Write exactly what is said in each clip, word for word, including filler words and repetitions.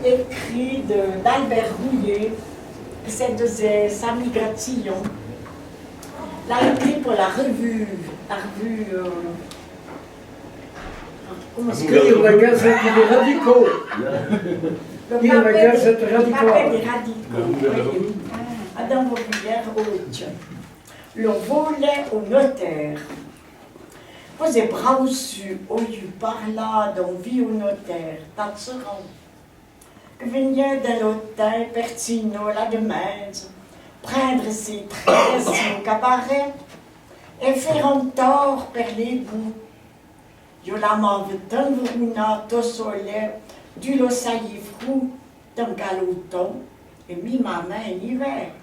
Écrit de, d'Albert Rouillé, que c'est de ses, sa migration. L'a écrit pour la revue, la revue, euh, comment est-ce que... Lire la Gazette des radicaux. Le Lire la papel, Gazette des radicaux. Papel des radicaux, oui. Adam Robillard, oh, tiens. Lo volè o notêre. Vos é brao su oiu parlâ d'on vio notêre, Tatseran, que veniè din lo tin pertsinó la deminze, prindre se trèze o cabarè é fére on tor per lé bou. Yo l'amâve tin vrounar to solè, du lo saillifrou, tin ca l'oton é mimâmin in ivèr.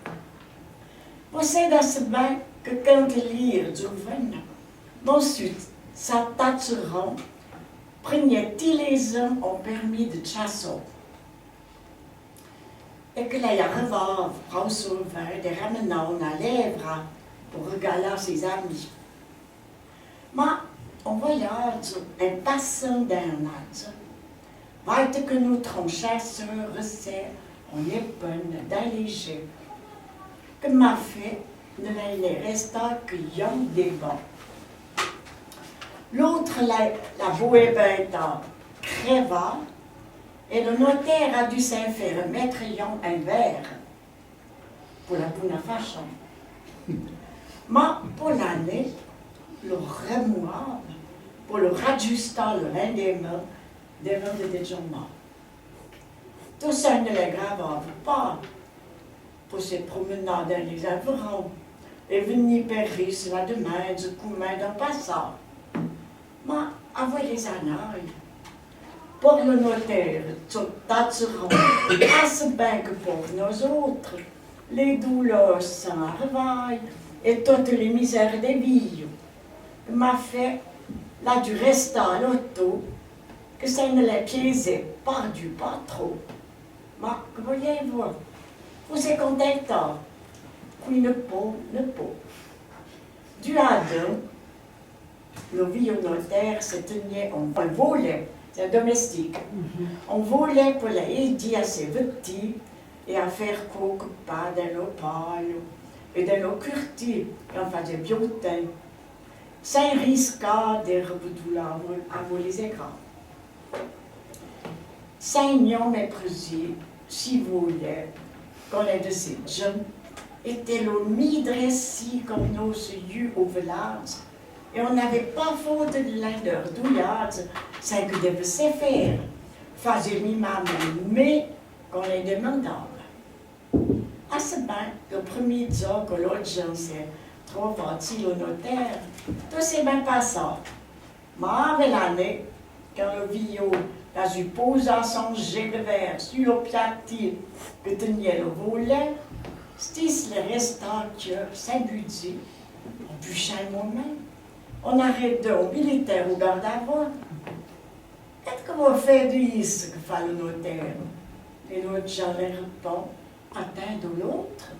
Vos sèdasse bin que quinte lire dzovèna, Monsiu Tatseran preniè ti lé zan on permis de tchassâ. É que lèi arrevâve brao sovin de ramenâ ona lèvra po regalâ ses amis. Ma, on voyâdzo, in passan din on âdzo, vâite que no tron tchasseur recèbe on épin din lé jé, que m'a fé ne lèi n'é restâ que yon dé ban. L'ôtre l'a, l'a boé bin tâ crèvâ, é lo notêre a du s'in fére mètre yon in vêre. Po la bona fachon. Ma po l'ané, lo remouâve po lo radjustâ lo lindémin, devan de déjomâ. To sin ne lèi gravâve pâ po se promenâ din lé averàn é veni per risse la deminze comin d'on passâ. Ma avoué lé zanâi, por lo notêre, Tatseran, asse bin que por nozôtre, lé doulâi sin arrevâi é tote lé mizère dé vio, m'a fé l'a du restâ lo to, que sin ne lèi piézé pardu pâ tro. Ma que voulié-vo? Vos é contentâ, qui ne po, ne po. Du adin, lo vio notêre se teniè on, on volè, c'est un domestique, on volè po lèi édi a se vèti é a fére coque pâ din lo pâlo é din lo curti, é on fazè biô tin, sin riscâ de rebodoulâ avoué lé égrâ. Sin nyon mèprezî, si volè, qu'on l'è de se djan, été lo mi drèssi qu'on no se iu o velâdzo, é on n'avé pâ faute de l'indeur doulâdzo, sin que dève se fére, fazè mimâmin mé qu'on lèi demandâve. Asse bin, lo premi dzor que lo djan se trovâ tsi lo notêre, to s'é bin passâ. Ma avoué l'ané, can lo vio l'a zu pozâ son jé de vêre su lo piati que teniè lo volè, stisse l'è restâ queu sin bu dzi, on puchin momèn, on arrête on militêre o gârde-à-vo. Qu'èst-ce que vo fé de isso? Que fâ lo notêre. É lo djan lèi répon: Attindo l'ôtre.